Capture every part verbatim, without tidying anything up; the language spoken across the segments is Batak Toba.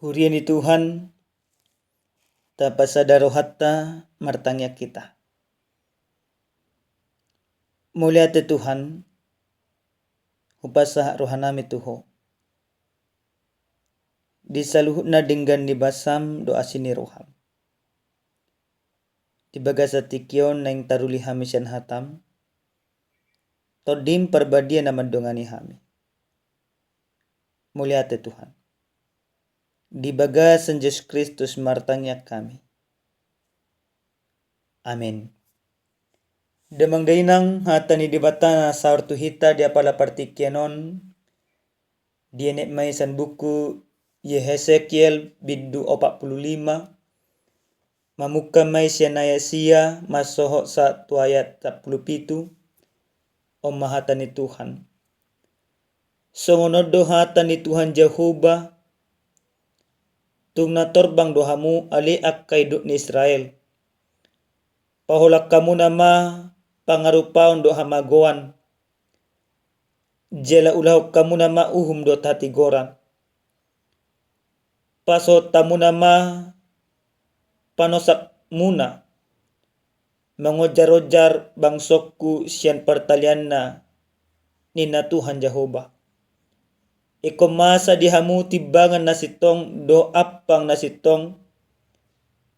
Huria ni Tuhan, tapasada rohanta martangiang hita. Mauliate Tuhan, hupasahat rohanami tu Ho. Di saluhutna denggan ni basam dohot asi ni roham. Di bagasan tingki on naeng taruli hami sian hatam, Tondim Parbadia na mandongani hami. Mauliate Tuhan. Di bagasan Jesus Kristus martangiang hami. Amen. Damang dainang, hata ni Debata na saor tu hita di apala partingkian on, dienet ma i sian buku Hesekiel bindu opat pulu lima, mamungka ma i sian ayat sia mansohot sahat tu ayat sampulu pitu. On ma hata ni Tuhan. Songon on do hata ni Tuhan Jahowa: Tung na torbang do hamu, ale angka induk ni Israel. Paholang hamuna ma pangarupaon dohot hamagoan, jala ulahon hamuna ma uhum dohot hatigoran. Pasohot hamuna ma panosakmuna mangonjar-onjar bangsongku sian partalianna, ninna Tuhan Jahowa. Ingkon masa di hamu timbangan na sintong dohot ampang na sintong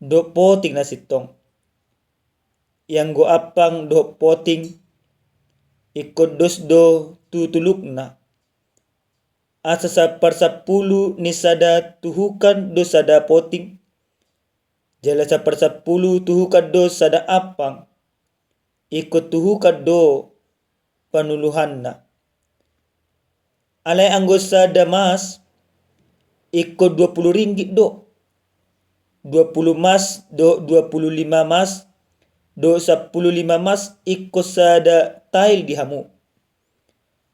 dohot poting na sintong. Ianggo ampang dohot poting, ingkon dos do tu tulukna. Asa saparsampulu ni sada tuhukan do sada poting, jala saparsampulu tuhukan do sada ampang, ingkon tuhukan do panuluhanna. Alai anggo sada mas, ingkon dua pulu ringgit do. Dua pulu mas dohot dua pulu lima mas dohot sampulu lima mas ingkon sada tail di hamu.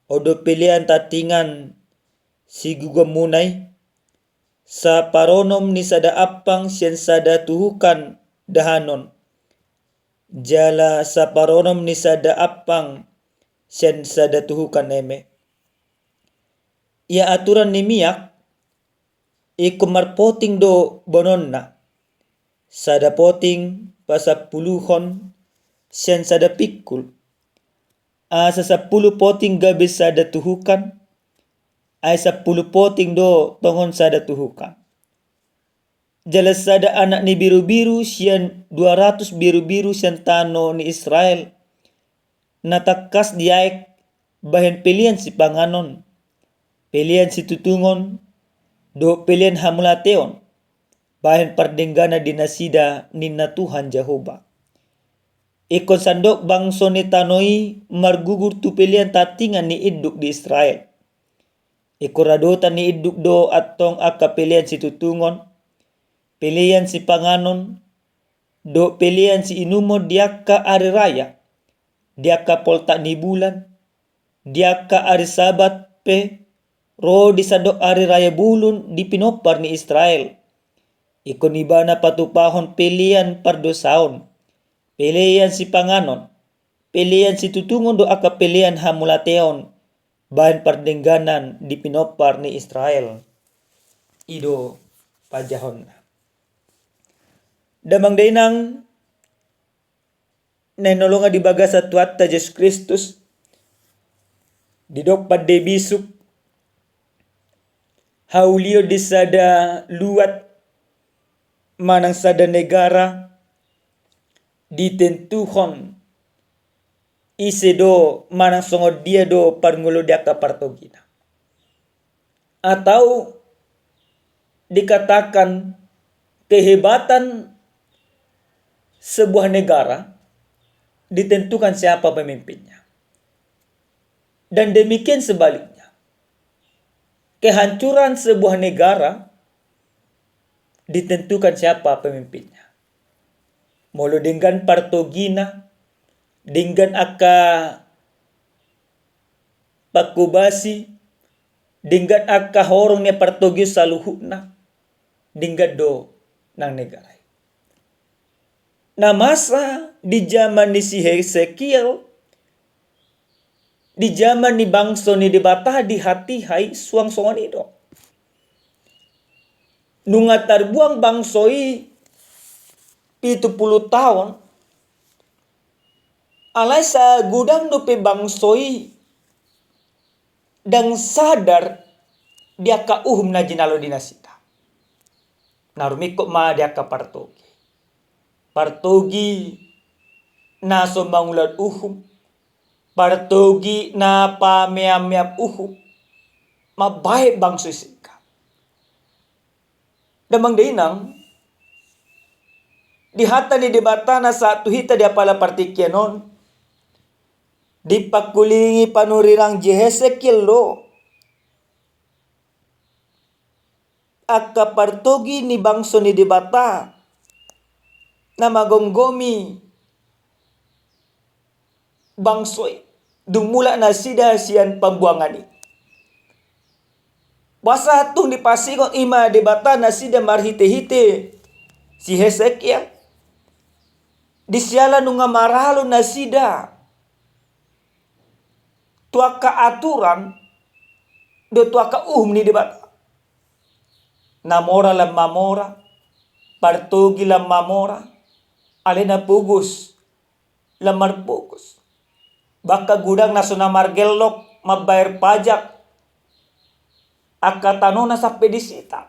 On do pelean tantingan siguguanmuna i, saparonom ni sada ampang sian sada tuhukan dahanon, jala saparonom ni sada ampang sian sada tuhukan eme. Ia aturan ni miak, ingkon marpoting do baononna. Sada poting pasampuluhon sian sada pingkul. Asa sampulu poting gabe sada tuhukan, ai sampulu poting do tongon sada tuhukan. Jala sada anak ni birubiru sian dua ratus birubiru sian tano ni Israel, na tangkas diaek bahen pelean sipanganon, pelean situtungon, dohot pelean hamauliateon, bahen pardengganan di nasida, ninna Tuhan Jahowa. Ingkon sandok bangso ni tano i margugur tu pelean tantingan ni induk di Israel. Ingkon radotan ni induk do antong angka pelean situtungon, pelean sipanganon, dohot pelean siinumon di angka ari raya, di angka poltak ni bulan, di angka ari Sabat pe, ro di sandok ari raya bulung di pinompar ni Israel. Ingkon ibana patupahon pelean pardosaon, pelean sipanganon, pelean situtungon dohot angka pelean hamauliateon, bahen pardengganan di pinompar ni Israel. I do panjahonna. Damang dainang, na hinaholongan di bagasan Tuhanta Jesus Kristus, didok pande bisuk, haulion di sada luat manang sada negara ditentuhon ise do manang songon dia do parngoluon di angka partogina. Atau dikatakan kehebatan sebuah negara ditentukan siapa pemimpinnya. Dan demikian sebaliknya, kehancuran sebuah negara ditentukan siapa pemimpinnya. Molo denggan partogina, denggan angka pangkobasi, denggan angka horong ni partogi saluhutna, denggan do nang negara i. Na masa di jaman ni si Hesekiel, di jaman ni bangso ni Debata di hatiha i suang songon i do. Nunga tarbuang bangso i pitu pulu taon, alai sagodang dope bangso i ndang sadar di angka uhum na jinalo di nasida. Na rumingkot ma di angka partogi. Partogi na so mangulat uhum, partogi na pameam-meam uhum, mambahen bangso i singkat. Damang dainang, di hata ni Debata na sahat tu hita di apala partingkian on, dipangkulingi panurirang si Hesekiel do angka partogi ni bangso ni Debata na magomgomi bangso i dung mulak nasida sian pambuangan i. Boasa tung dipasingot i ma Debata nasida marhite-hite si Hesekiel? Disiala nunga maralo nasida tu angka aturan dohot tu angka uhum ni Debata. Na mora lam mamora, partogi lam mamora, alai na pogos lam marpogos. Bahkan godang na so na margellok mambayar pajak, angka tanona sampe disita.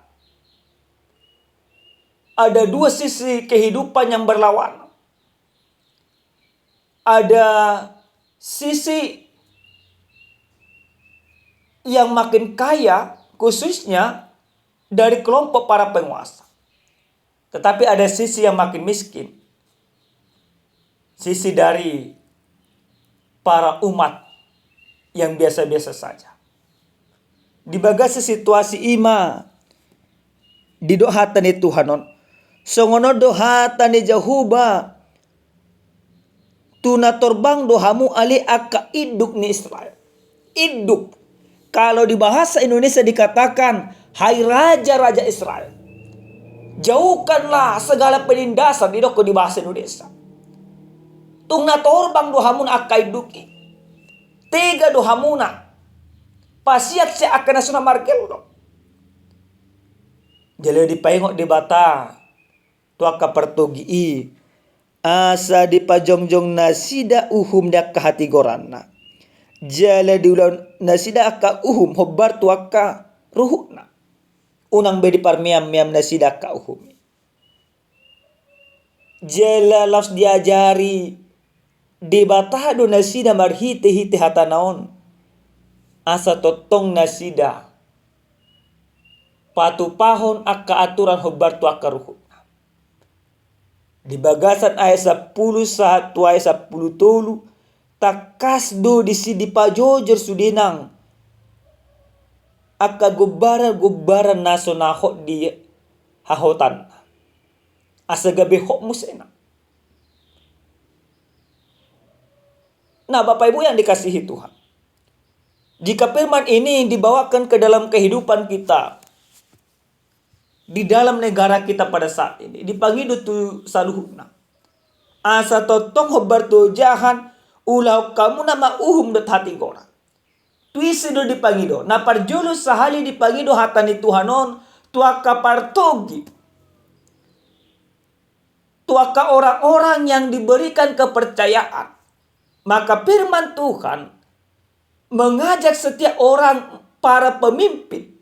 Ada dua sisi kehidupan yang berlawanan. Ada sisi yang makin kaya, khususnya dari kelompok para penguasa. Tetapi ada sisi yang makin miskin, sisi dari para umat yang biasa-biasa saja. Di bagasan situasi i ma didok hata ni Tuhan on. Songon on do hata ni Jahowa, tu na torbang do hamu ale angka induk ni Israel. Induk. Kalau di bahasa Indonesia dikatakan, hai raja-raja Israel, jauhkanlah segala penindasan, didok di bahasa Indonesia. Tung na torbang do hamuna angka induk i. Tega do hamuna pasiak sian angka na so na margellok. Jala dipaingot Debata tu angka partogi i, asa dipajongjong nasida uhum ni angka hatigoranna. Jala diula nasida angka uhum hombar tu angka ruhutna. Unang be diparmeam-meam nasida angka uhum i. Jala laos diajari Debata do nasida marhite-hite hatana on, asa tongtong nasida patupahon angka aturan hombar tu angka ruhutna. Di bagasan ayat sampulu sahat tu ayat sampulu tolu, tangkas do disi dipajojor sude nang angka gombaran-gombaran na so na hot di hahotanna, asa gabe hot musena. Nah, Bapak Ibu yang dikasihi Tuhan, jika firman ini dibawakan ke dalam kehidupan kita di dalam negara kita pada saat ini, dipangido tu saluhutna, asa tongtong hombar tu ojahan, ulahon hamuna ma uhum dohot hatigoran. Tu ise do dipangido? Na parjolo sahali dipangido hata ni Tuhan on tu angka partogi, tu angka orang-orang yang diberikan kepercayaan. Maka firman Tuhan mengajak setiap orang, para pemimpin,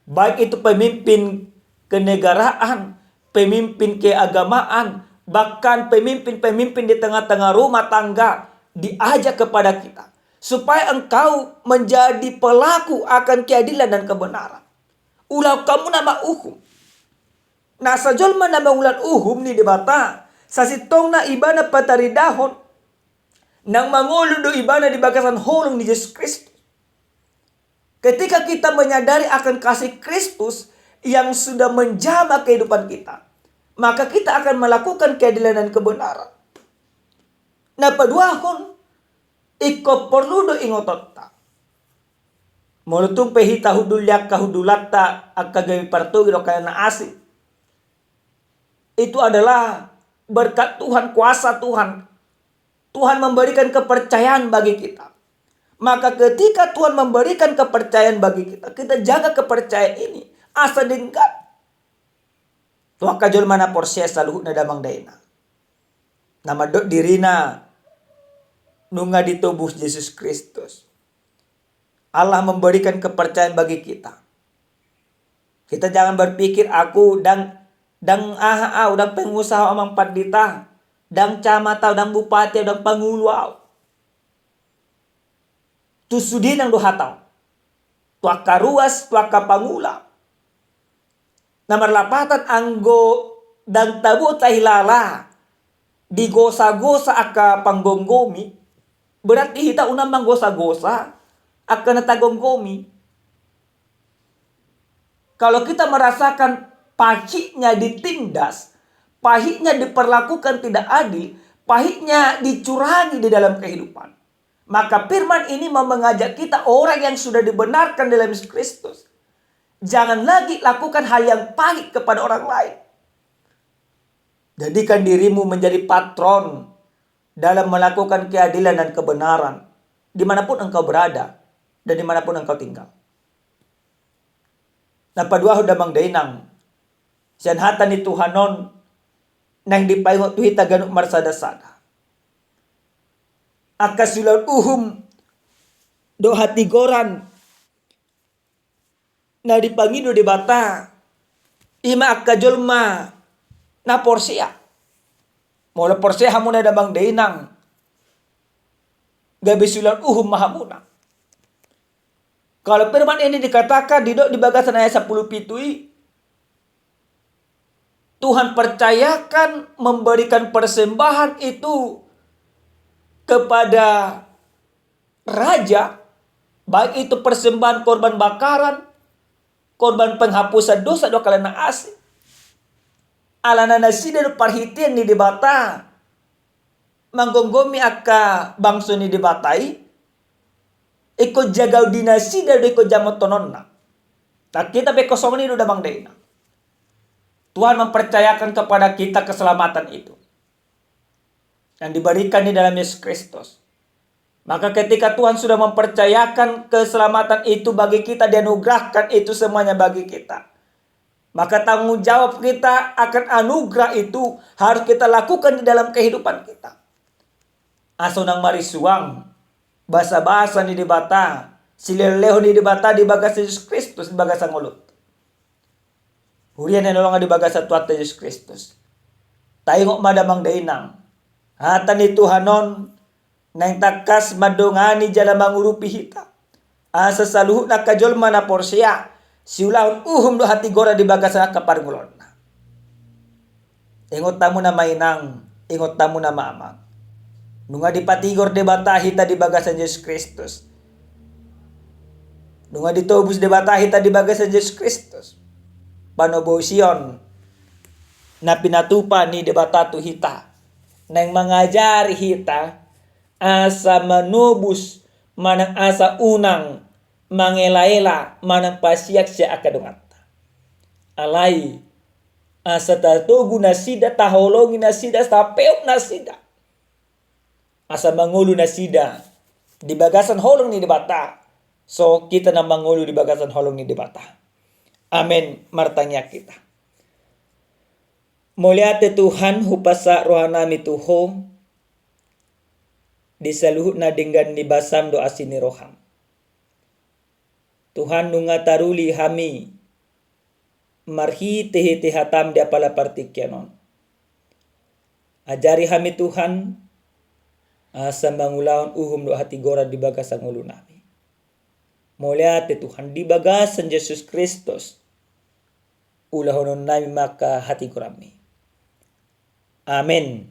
baik itu pemimpin kenegaraan, pemimpin keagamaan, bahkan pemimpin-pemimpin di tengah-tengah rumah tangga, diajak kepada kita supaya engkau menjadi pelaku akan keadilan dan kebenaran. Ulahon hamuna ma uhum. Nasa jolma na mangulat uhum ni Debata, sasintongna ibana pataridahon, nang mangolu do ibana di bagasan holong ni Jesus Kristus. Ketika kita menyadari akan kasih Kristus yang sudah menjamah kehidupan kita, maka kita akan melakukan keadilan dan kebenaran. Na paduahon, ingkon porlu do ingotonta. Molo tung pe hita hundul di angka hundulanta, angka gabe partogi dohot angka na asing, itu adalah berkat Tuhan, kuasa Tuhan. Tuhan memberikan kepercayaan bagi kita. Maka ketika Tuhan memberikan kepercayaan bagi kita, kita jaga kepercayaan ini. Asa denggan. tu angka jolma na porsea saluhutna damang dainang, na mandok dirina nunga ditobus Jesus Kristus. Allah memberikan kepercayaan bagi kita. Kita jangan berpikir, "Aku ndang, ndang aha au, ndang pengusaha au, amang pandita, ndang camat au, ndang bupati au, ndang pangulu au." Tu sude nang do hata on. Tu angka ruas, tu angka pangula. Na marlapatan anggo ndang tabo tahilala digosa-gosa angka panggomgomi, berarti hita unang manggosa-gosa angka na tagomgomi. Kalau kita merasakan pahitnya ditindas, pahitnya diperlakukan tidak adil, pahitnya dicurangi di dalam kehidupan, maka firman ini mau mengajak kita, orang yang sudah dibenarkan dalam Yesus Kristus, jangan lagi lakukan hal yang pahit kepada orang lain. Jadikan dirimu menjadi patron dalam melakukan keadilan dan kebenaran dimanapun engkau berada dan dimanapun engkau tinggal. Na paduahon damang dainang, sian hata ni Tuhan on naeng dipaingot tu hita ganup marsada-sada. Angka siulaon uhum dohot hatigoran na dipangido Debata, i ma angka jolma na porsea. Molo porsea hamuna damang dainang, gabe siulaon uhum ma hamuna. Kalau firman ini dikatakan, didok di bagasan ayat sampulu pitu i, Tuhan percayakan memberikan persembahan itu kepada raja, baik itu persembahan korban bakaran, korban penghapusan dosa dohot angka na asing. Alana nasida do parhitean ni Debata manggomgomi angka bangso ni Debata i, ingkon jagaon di nasida do ingkon jamotononna. Nah, kita pe ingkon songon i do damang dainang. Tuhan mempercayakan kepada kita keselamatan itu yang diberikan di dalam Yesus Kristus. Maka ketika Tuhan sudah mempercayakan keselamatan itu bagi kita, dianugerahkan itu semuanya bagi kita, maka tanggung jawab kita akan anugerah itu harus kita lakukan di dalam kehidupan kita. Asa unang marisuang basabasa ni Debata, silehonlehon ni Debata di bagasan Jesus Kristus di bagasan ngolunta. Huria na hinaholongan di bagasan Tuhanta Jesus Kristus, taingot ma damang dainang, hata ni Tuhan on naeng tangkas mandongani jala mangurupi hita, asa saluhutna angka jolma na porsea siulahon uhum dohot hatigoran di bagasan angka parngoluonna. Ingot hamuna ma inang, ingot hamuna ma amang, nunga dipatigor Debata hita di bagasan Jesus Kristus. Nunga ditobus Debata hita di bagasan Jesus Kristus. Panobusion na pinatupa ni Debata tu hita naeng mangajari hita asa manobus manang asa unang mangelaela manang pasiaksiak angka donganta. Alai asa tatogu nasida, taholongi nasida, tapeop nasida, asa mangolu nasida di bagasan holong ni Debata, so hita nang mangolu di bagasan holong ni Debata. Amen. Martangiang hita. Mauliate Tuhan, hupasahat rohanami tu Ho di saluhut na denggan ni basaM dohot asi ni rohaM. Tuhan, nunga taruli hami marhitehite hataM di apala partingkian on. Ajari hami Tuhan, asa mangulahon uhum dohot hatigoran di bagasan ngolunami. Mauliate Tuhan, di bagasan Jesus Kristus ulahononnami ma angka hatigoranMi. Amen.